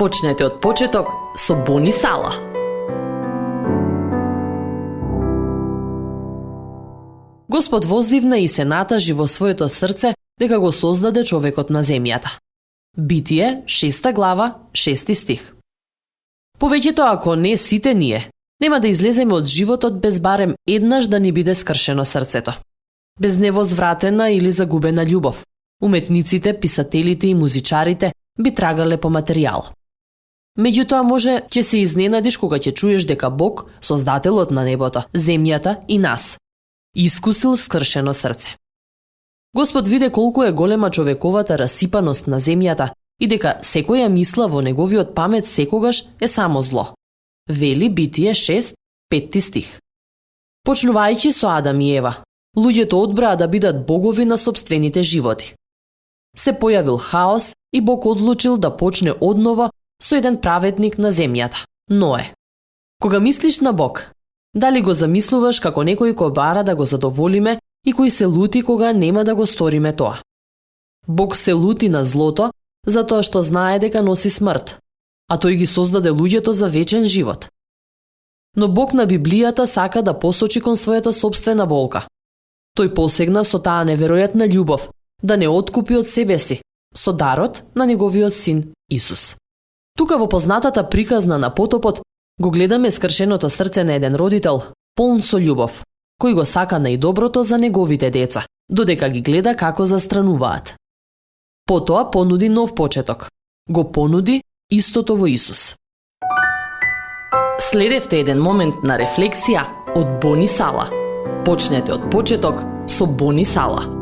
Почнете од почеток со Бони Сала. Господ воздивна и се натажи во своето срце дека го создаде човекот на земјата. Битие, 6 глава, 6 стих. Повеќето, ако не сите ние, нема да излеземе од животот без барем еднаш да ни биде скршено срцето. Без невозвратена или загубена љубов. Уметниците, писателите и музичарите би трагале по материјал. Меѓутоа може ќе се изненадиш кога ќе чуеш дека Бог, создателот на небото, земјата и нас, искусил скршено срце. Господ виде колку е голема човековата расипаност на земјата и дека секоја мисла во неговиот памет секогаш е само зло. Вели Битие 6, 5 стих. Почнувајќи со Адам и Ева, луѓето одбраа да бидат богови на сопствените животи. Се појавил хаос и Бог одлучил да почне однова со еден праветник на земјата, Ное. Кога мислиш на Бог, дали го замислуваш како некој кој бара да го задоволиме и кој се лути кога нема да го сториме тоа? Бог се лути на злото затоа што знае дека носи смрт, а тој ги создаде луѓето за вечен живот. Но Бог на Библијата сака да посочи кон својата собствена болка. Тој посегна со таа неверојатна љубов да не откупи од себе си, со дарот на неговиот син Исус. Тука во познатата приказна на потопот го гледаме скршеното срце на еден родител, полн со љубов, кој го сака најдоброто за неговите деца, додека ги гледа како застрануваат. Потоа понуди нов почеток. Го понуди истото во Исус. Следевте еден момент на рефлексија од Бони Сала. Почнете од почеток со Бони Сала.